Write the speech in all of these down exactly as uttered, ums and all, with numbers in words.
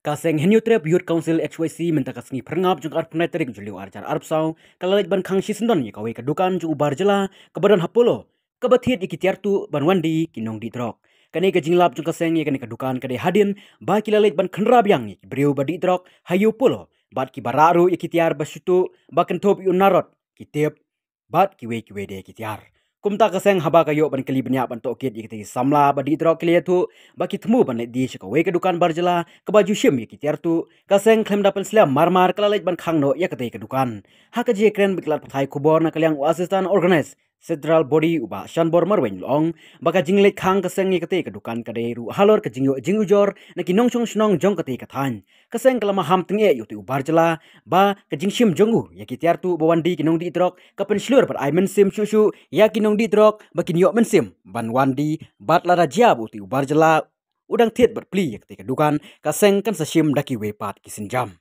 Ka seng Hynñiewtrep Youth Council H Y C mynta ka sngi phyrngap jong ka arphew lai tarik Jylliew arhajar arphew saw ka la leit ban khang shisyndon ïa kawei ka dukan jong u bar jylla kaba don ha Polo, kaba thied ïa ki tiar tuh ban wan die ki nongdih drok. Kane ka jinglap jong ka seng ïa kane ka dukan ka dei hadien ba ki la leit ban khynra biang ïa ki briew ba dih drok ha ïew Polo bad kiba rah ruh ïa ki tiar ba shu tuh ba kynthup ïa u narot, ki tep bad kiwei kiwei de ki tiar. Kumta ka seng haba ka ïoh ban kylli bniah ban tohkit ïa kitei ki samla ba dih drok ki la ïathuh ba ki thmu ban leit die sha kawei ka dukan bar jylla kaba ju shim ïa ki tiar tuh. Ka seng khlem da pynslem marmar ka la leit ban khang noh ïa katei ka dukan. Ha ka jingïakren bad ki lad pathai khubor na ka liang u Assistant Organizing Secretary Body u Bah Shanbor Marwein u la ong ba ka jingleit khang ka seng ïa katei ka dukan ka dei ruh halor ka jingïoh jingujor na ki nongshong shnong jong katei ka thaiñ. Ka seng ka la maham tyngeh ïa utei u bar jylla ba ka jingshim jong u ïa ki tiar tuh ba wan die ki nongdih drok ka pynshlur bad ai mynsiem shuh shuh ïa ki nongdih drok ba kin ïoh mynsiem ban wan die, bad lada jia ba utei u bar jylla u dang thied bad plie ïa katei ka dukan, ka seng kan sa shim da kiwei pat ki sienjam.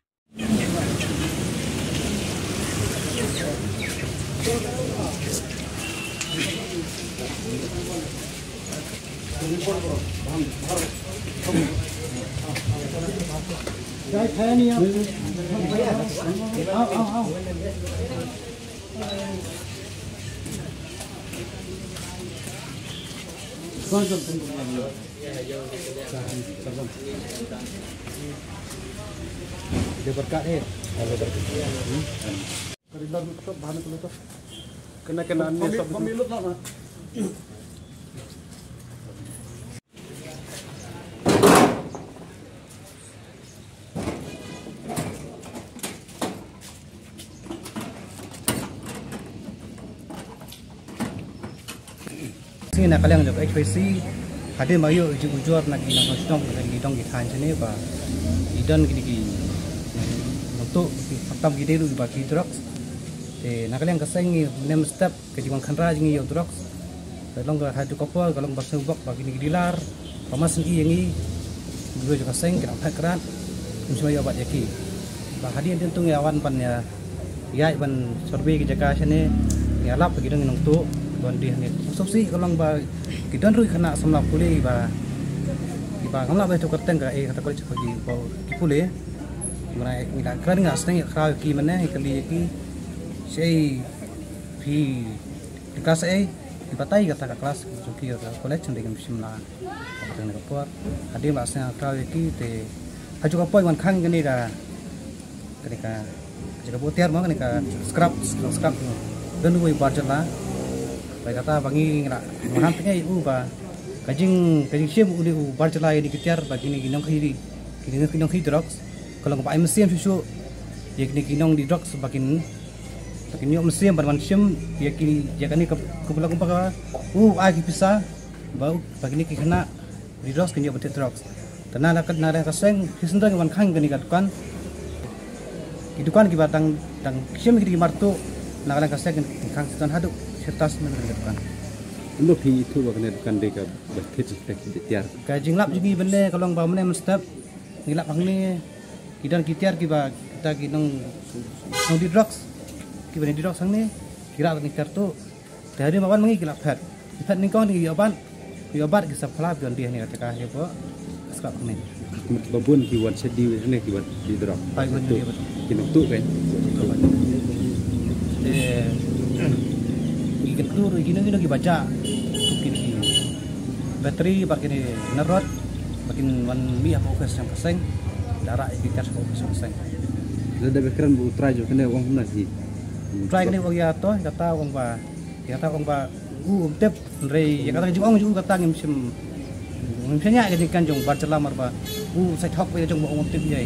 Dia berkat, eh. Kalau berkat. Hmm. Kena, kena, ni, Sien na ka liang jong ka H Y C, hadien ba ïoh jingujor na ki nongshong shnong, na ki dong ki thaiñ shane ba ki don kine ki nongtuh, ki khamtam ki dei ruh ba ki drugs. Te na ka liang ka seng ngi mynne mynstep ka jingwan khynra jong ngi ïa u drugs. Ka long ka ha tu ka por ka long ba sngewbok ba kine ki dealer ba mas ngi ïa ngi. Ngi ruh ka seng ki dang phet krat. Ngi shu ïa bat ïa ki. Ba hadien dien tu ngi wan ban ïa ïaid ban survey ki jaka shane. Ngi ïalap ki dang ngi nongtuh ban die hangne. Sop si ka long ba ki don ruh ki khynnah samla pule ba, ki ba ngam lah ba ïathuh kyrteng ka, eh, kata ka lei ka ki ba ki pule. Mynne ngi da kren nga sdang ïa khraw ki mynne ngi kylli ïa ki. Shaei phi Ka sa ei, ki batai kata ka klas, jong ki ka college, jong ki shim la. Ka teng ka por. Hadien ba sngewthuh ïa ki te, ha ju ka poi wan khang kane ka, kane ka, ka jaka butiar mo, kane ka scrap, scrap mo. Don uwei bar jylla. Ba kata ba ngi la, maham teng ïa u ba, ka jing, ka jingshim u ni u bar jylla ïa ni ki tiar, ba kine ki nongkhaii, kine ki nongkhaii drugs. Ka long ba ai mynsiem shuh shuh, ïa kine ki nongdih drugs, ba kin Ba kin ïoh mynsiem ban wan shim ïa ki, ïa kane ka, ka bla kumba ka u ai ki pisa ba u, ba kine ki khynnah dih drugs kin ïoh ban thied drugs. Te na la ka, na la ka seng shisyndon wan khang kane ka dukan. Ki dukan kiba dang, dang shim ki, ki martuh, na la ka seng kin khang shisyndon haduh shirtas na kane ka dukan. Kumno phi ithuh ba kane ka dukan dei kaba thied, thied tiar? Ka jinglap jong ngi mynne ka long ba mynne mynstep ngi lap hangne, ki don ki tiar kiba, kita ki nong, nongdih drugs, kiba dih drugs hangne, ki rah ki tiar tuh. Te hadien ba wan ma ngi ki la phet. Ki phet nyngkong te ki ïoh bat, ki ïoh bat ki sa pla ki wan dih hangne kata ka ïa ko. Ka scrap hangne. Ba bun ki wan sha die hangne kiba dih drugs. Ba bun ki wan dih drugs. Ki nongtuh kan. Te ngi kyntu ruh ïa kino kino kiba jah. Ki battery bad kine narot ba kin wan mih hapoh office jong ka seng. Da rah ïa ki cash hapoh office jong ka seng. Lada ba kren bad u trai jong kane u ong kumno hi? U trai kane u ong ïa to, ïa kata u ong ba, ïa kata u ong ba u um tip, hynrei ïa kata ka jingong jong u kata ngim shym, ngim shym ñiah ka jingkren jong u bar jylla namar ba u sa thok ba ïa jong ba u um tip ïa.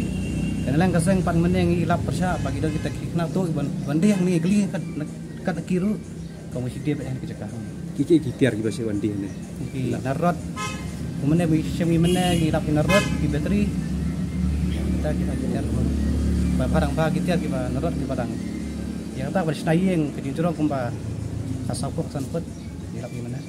Te na liang ka seng pat mynne ngi lap pyrshah ba ki don kita ki khynnah tuh ban, ban dih hangne kali kat, kat ki ruh. Ka mut shi dei ba eh ki jaka. Ki, ki, ki tiar kiba shait wan dih ne. Ki narot. Kumne ba shem ki mynne ki lap ki narot, ki battery. Kita, kita ki tiar. Ba pharang ba ki tiar kiba narot kiba dang. Ïa kata ba shna ïing ka jingjrong kumba ka saw phew san phut ki lap ki mynne.